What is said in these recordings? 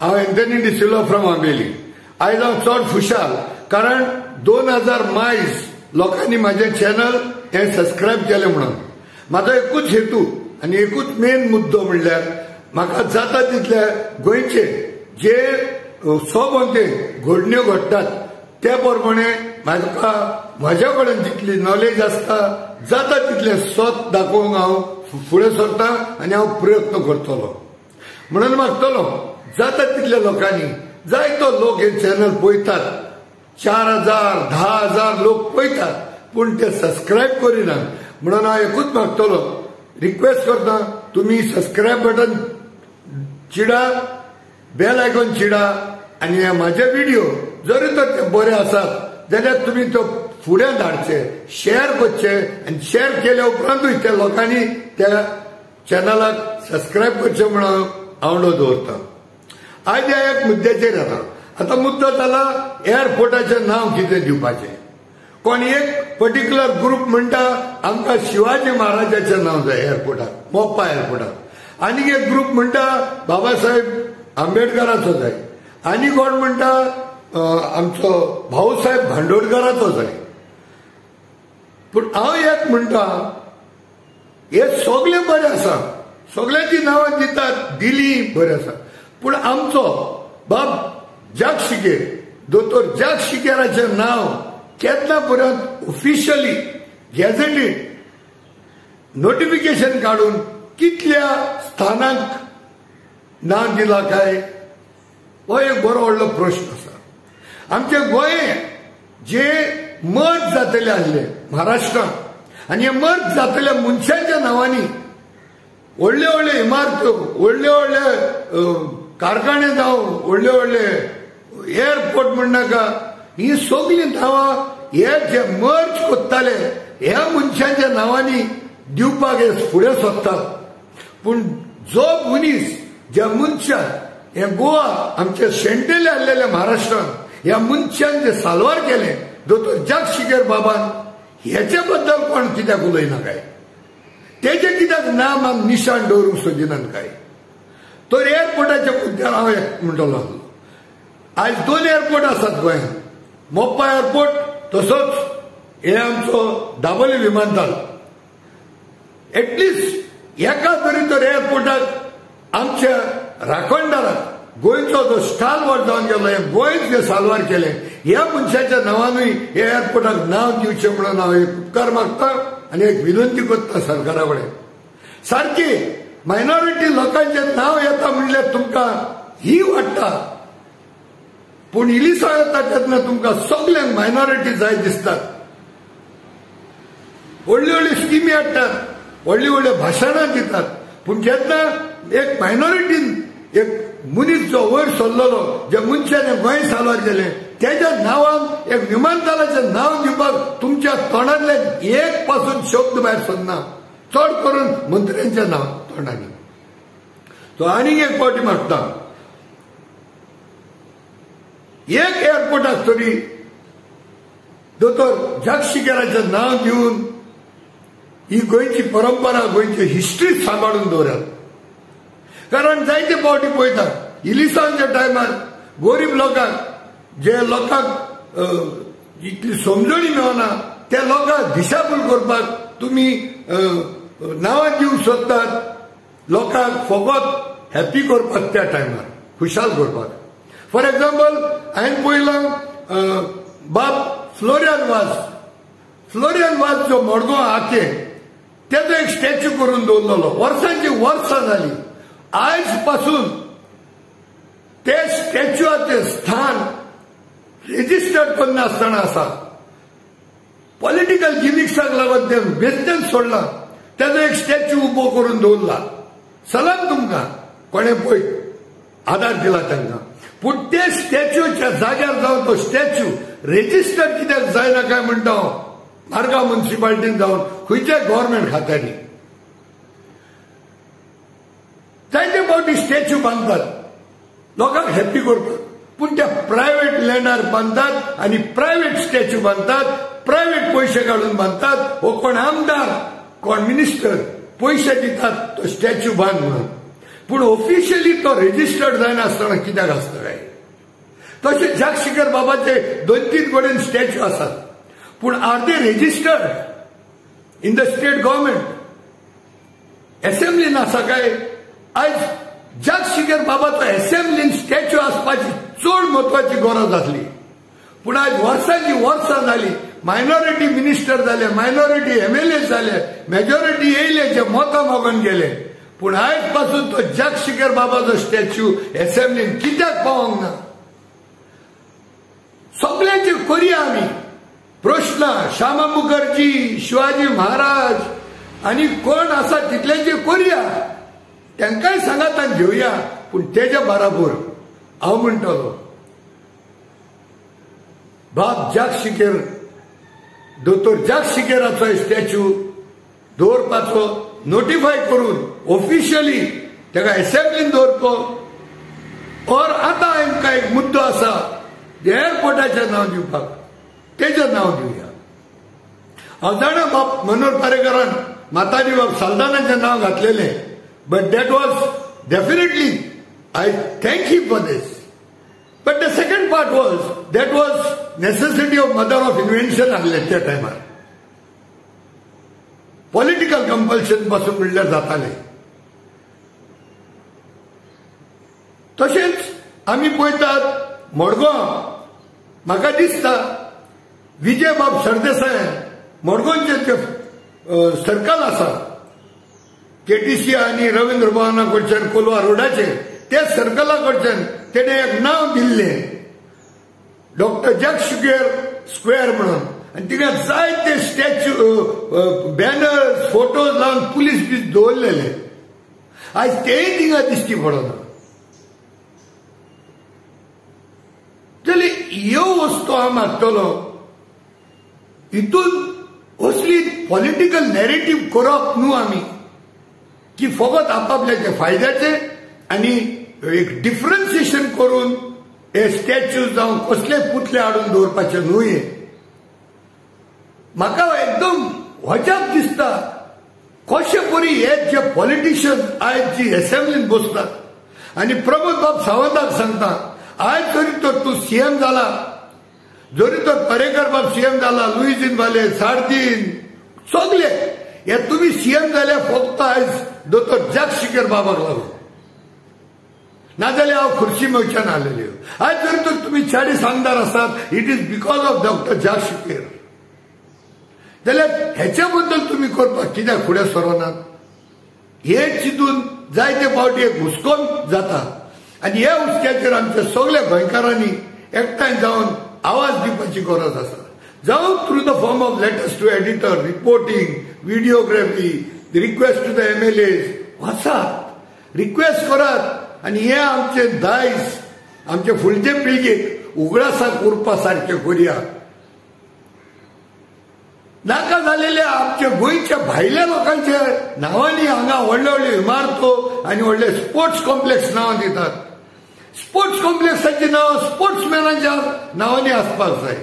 हांव Anthony D'Silva from Ambelim. आयज हांव चड खुशाल कारण 2000 मायज लोकांनी म्हाजें चॅनल हें सबस्क्रायब केलें म्हणून. म्हाजो एकूच हेतू आनी एकूच मेन मुद्दो म्हणल्यार म्हाका जाता तितले गोंयचे जे सोबोंते घडण्यो घडटात त्या प्रमाणे म्हाका म्हज्या कडेन जितली नॉलेज आसता जाता तितलें सत दाखोवंक हांव फुडें सरता आनी हांव प्रयत्न करतलो. म्हणून मागतलो जाता तितल्या लोकांनी, जायतो लोक हे चॅनल पळयतात, 4000 10,000 लोक पळयतात पूण ते सबस्क्रायब करिनात. म्हणून हांव एकूच मागतलो, रिक्वेस्ट करता, तुमी सबस्क्रायब बटन चिडा, बेल आयकॉन चिडा आनी म्हाजे व्हिडिओ जरी तर ते बरे आसात जाल्यार तुमी तो फुडें धाडचे, शेअर करचे आनी शेअर केल्या उपरांतूय त्या लोकांनी त्या चॅनलाक सबस्क्रायब करचें म्हणून आवडो दवरता. आयज ह्या एक मुद्द्याचेर येता. आतां मुद्दो जाला एअरपोर्टाचें नांव कितें दिवपाचें. कोण एक पर्टिक्युलर ग्रुप म्हणटा आमकां शिवाजी महाराजाचें नांव जाय एअरपोर्टाक, मोपा एअरपोर्टाक. आनीक एक ग्रुप म्हणटा बाबासाहेब आंबेडकराचो जाय, आनी कोण म्हणटा आमचो भाऊसाहेब भांडोडकराचो जाय. पूण हांव एक म्हणटा हे सगळे बरें आसा, सगळ्यांची नांवां दितात दिली बरें आसा, पूण आमचो बाब जाक शिकेर, दोतोर जाक शिकेराचें नांव केन्ना पर्यंत ऑफिशियली गॅझेटेड नोटिफिकेशन काडून कितल्या स्थानांक नांव दिलां काय, हो एक बरो व्हडलो प्रश्न आसा. आमचे गोंय जे मर्ज जातले आसले महाराष्ट्रांत आनी हे मर्ज जातल्या मनशांच्या नांवांनी व्हडले व्हडले इमारत्यो, व्हडले व्हडले कारखाने जावं, व्हडले व्हडले एअरपोर्ट म्हणनाका, ही सगळीं नांवां हे जे मर्ज कोत्ताले ह्या मनशांच्या नांवांनी दिवपाक हे फुडें सोदतात. पूण जो मनीस ज्या मनशान हे गोवा आमचे शेंटेले आसलेले महाराष्ट्रान ह्या मनशान जे साल्वार केलें दोतोर जाक शिकेर बाबान, हेचे बद्दल कोण कित्याक उलयना काय, तेजें कित्याक नाम आमी निशाण दवरूंक सोदिनात काय. तर एअरपोर्टाच्या मुद्द्यार हांव एक म्हणटलो आसलो. आयज 2 एअरपोर्ट आसात गोंयांत, मोपा एअरपोर्ट तसोच हे आमचो दाबोली विमानतळ. एटलिस्ट एका तरी तर एअरपोर्टाक आमच्या राखणदाराक गोंयचो जो स्टालवार जावन गेलो, हे गोंयच जे साल्वार केलें ह्या मनशाच्या नांवानूय हे एअरपोर्टाक नांव दिवचें म्हणून हांव एक उपकार मागता आनी एक विनंती करता सरकारा कडेन. सारकी मायनॉरिटी लोकांचें नांव येता म्हणल्यार तुमकां ही वाडटा, पूण इलिसा येता तेन्ना तुमकां सगल्यांक मायनॉरिटी जाय दिसतात. व्हडल्यो व्हडल्यो स्किमी हाडटात, व्हडलीं व्हडल्यो भाशणां दितात, पूण जेन्ना एक मायनॉरिटीन एक मनीस जो वयर सरलेलो, ज्या मनशान गोंय साल्वार केलें तेज्या नांवान एक विमानतळाचें नांव दिवपाक तुमच्या तोंडांतल्यान एक पासून शब्द भायर सरना, चड करून मंत्र्यांच्या नांव तोंडांनी. तो आनीक एक फावटी मागता, एक एअरपोर्टाक तरी दोतोर जाक शिकेराचें नांव दिवन ही गोंयची परंपरा, गोंयची हिस्ट्री सांबाळून दवरात. कारण जायते फावटी पळयता इलिसांच्या टायमार गरीब लोकांक, जे लोकांक इतली समजणी मेळना त्या लोकांक दिशाभूल करपाक तुमी नांवां दिवंक सोदतात, लोकांक फकत हॅपी करपाक त्या टायमार खुशाल करपाक. फॉर एग्जाम्पल हांवें पळयलां बाब फ्लोरियन वाज, फ्लोरियन वाज जो मडगांव आके तेजो एक स्टॅच्यू करून दवरलेलो, वर्सांची वर्सां जाली आयज पासून ते स्टॅच्यूचें स्थान रेजिस्टर्ड करनासतना आसा. पॉलिटिकल गिमिक्साक लागून ते बेश्टेच सोडलां, तेजो एक स्टॅच्यू उबो करून दवरला. सलाम तुमकां, कोणें पळय आदार दिला तांकां, पूण ते स्टॅच्यूच्या जाग्यार जावन तो स्टॅच्यू रेजिस्टर्ड कित्याक जायना काय म्हणटा हांव, मारगांव म्युनिसिपालिटीन जावन खंयच्याय गव्हर्मेंट खात्यांनी जायते फावटी स्टॅच्यू बांदतात लोकांक हॅपी करपाक, पूण त्या प्रायव्हेट लँडार बांदतात आनी प्रायव्हेट स्टॅच्यू बांदतात, प्रायव्हेट पयशे काडून बांदतात. हो कोण आमदार कोण मिनिस्टर पयशे दितात तो स्टॅच्यू बांद म्हणून. पूण ऑफिशियली तो रजिस्टर्ड जायनासतना कित्याक आसता काय? तशें जाक शिकर बाबाचे 2-3 कडेन स्टॅच्यू आसात, पूण are they registered in the state government? एसेंब्लीन आसा काय? आयज जाक शिकर बाबाचो एसेंब्लीन स्टॅच्यू आसपाची चड म्हत्वाची गरज आसली, पूण आयज वर्सांची वर्सां जाली, मायनॉरिटी मिनिस्टर जाले, मायनॉरिटी एमएलए जाले, मेजॉरिटी येयले जे मतां मागून गेले, पूण आयज पासून तो जाक शिकर बाबाचो स्टॅच्यू एसेंब्लीन कित्याक पावोंक ना? सगळ्यांचे करुया आमी प्रश्न. श्यामा मुखर्जी, शिवाजी महाराज आनी कोण आसा तितल्यांचे करुया, तांकांय सांगातान घेवया. पूण तेज्या बराबर हांव म्हणटलो बाब जाक शिकेर, दोतोर जाक शिकेराचो स्टॅच्यू दवरपाचो नोटिफाय करून ऑफिशियली ताका एसेंब्लीन दवरचो. और आतां आमकां एक मुद्दो आसा एअरपोर्टाचें नांव दिवपाक, तेजें नांव दिवया. हांव जाणा बाब मनोहर पारेकरान माताजी बाब साल्दानाचें नांव घातलेलें, but that was definitely I thank you for this. But the second part was that was necessity of mother of invention आसलें त्या टायमार, पॉलिटिकल कंपल्शन पासून म्हणल्यार जातालें. तशेंच आमी पळयतात मडगांव, म्हाका दिसता विजय बाब सरदेसाय मडगांवचें तें सर्कल आसा केटीसी आनी रवींद्र भवना कडच्यान कोलवा रोडाचेर, त्या सर्कला कडच्यान तेणें एक नांव दिल्लें डॉक्टर जाक शिकेर स्क्वेअर म्हणून, आनी तिका जायते स्टॅच्यू, बॅनर्स, फोटोज लावन पुलीस बी दवरलेले. आयज तेय थिंगा दिश्टी पडना. जाल्यार ह्यो वस्तू हांव मागतलो, हितून असली पॉलिटिकल नॅरेटीव करप न्हू आमी की फकत आपापल्याच्या फायद्याचे आनी एक डिफरन्सिएशन करून हे स्टॅच्यू जावं कसले पुतळे हाडून दवरपाचे न्हू. हे म्हाका एकदम अजाप दिसता कशे परी हे जे पॉलिटिशियन आयज जी एसेंब्लीन बसतात. आनी प्रमोद बाब सावंताक सांगता, आयज जरी तर तूं सीएम जाला, जरी तर पर्येकर बाब सीएम जाला, लुईझीन वाले, सार्दीन, सगळे हे तुमी सीएम जाल्यार फक्त आयज दोतोर जाक शिकेर बाबाक लागून, नाजाल्यार हांव खुर्शी मेळच्यान आलेल्यो. आयज जरी तर तुमी 40 आमदार आसात, it is because of doctor Jacques Sequeira. जाल्यार हेच्या बद्दल तुमी करपाक कित्याक फुडें सरनात? हे चिंतून जायते फावटी एक हुस्को जाता आनी ह्या हुस्क्याचेर आमच्या सगल्या गोंयकारांनी एकठांय जावन आवाज दिवपाची गरज आसा. जावं through the form of letters to editor, reporting, videography, request to the MLAs, वचात, रिक्वेस्ट करात आनी हे आमचे दायज आमचे फुडले पिळगेक उगडासाक उरपा सारकें करुया. नाका जालेल्या आमच्या गोंयच्या भायल्या लोकांच्या नांवांनी हांगा व्हडले व्हडले इमारतो आनी व्हडले स्पोर्ट्स कॉम्प्लेक्स नांवां दितात. स्पोर्ट्स कॉम्प्लेक्साची नांवां स्पोर्ट्समॅनाच्या नांवांनी आसपाक जाय.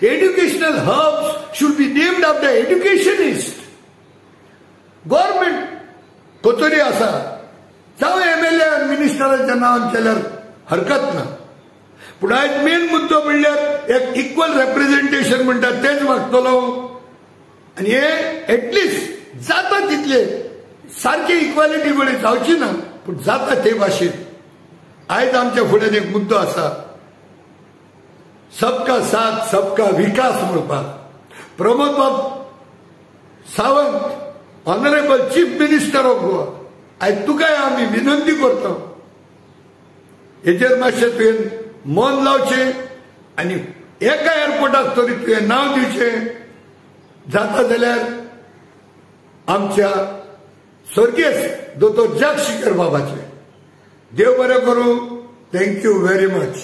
Educational hubs should be named after educationist. Government kachori आसा, जावं एमएलए आनी मिनिस्टराच्या नांवान केल्यार हरकत ना, पूण आयज मेन मुद्दो म्हणल्यार एक इक्वल रेप्रेझेंटेशन म्हणटा तेच मागतलो. आनी हे एटलिस्ट जाता तितले सारके इक्वालिटी कडेन जावची ना, पूण जाता ते भाशेन. आयज आमच्या फुड्यान एक मुद्दो आसा, सबका साथ सबका विकास म्हणपाक. प्रमोद बाब Sawant, honourable chief minister of Goa, आयज तुकाय आमी विनंती करता, हेजेर मातशें तुवें मन लावचें आनी एका एअरपोर्टाक तरी तुवें नांव दिवचें. जाता जाल्यार आमच्या स्वर्गेस्त दोतोर जाक शिकेर बाबाचें. देव बरें करूं. Thank you very much.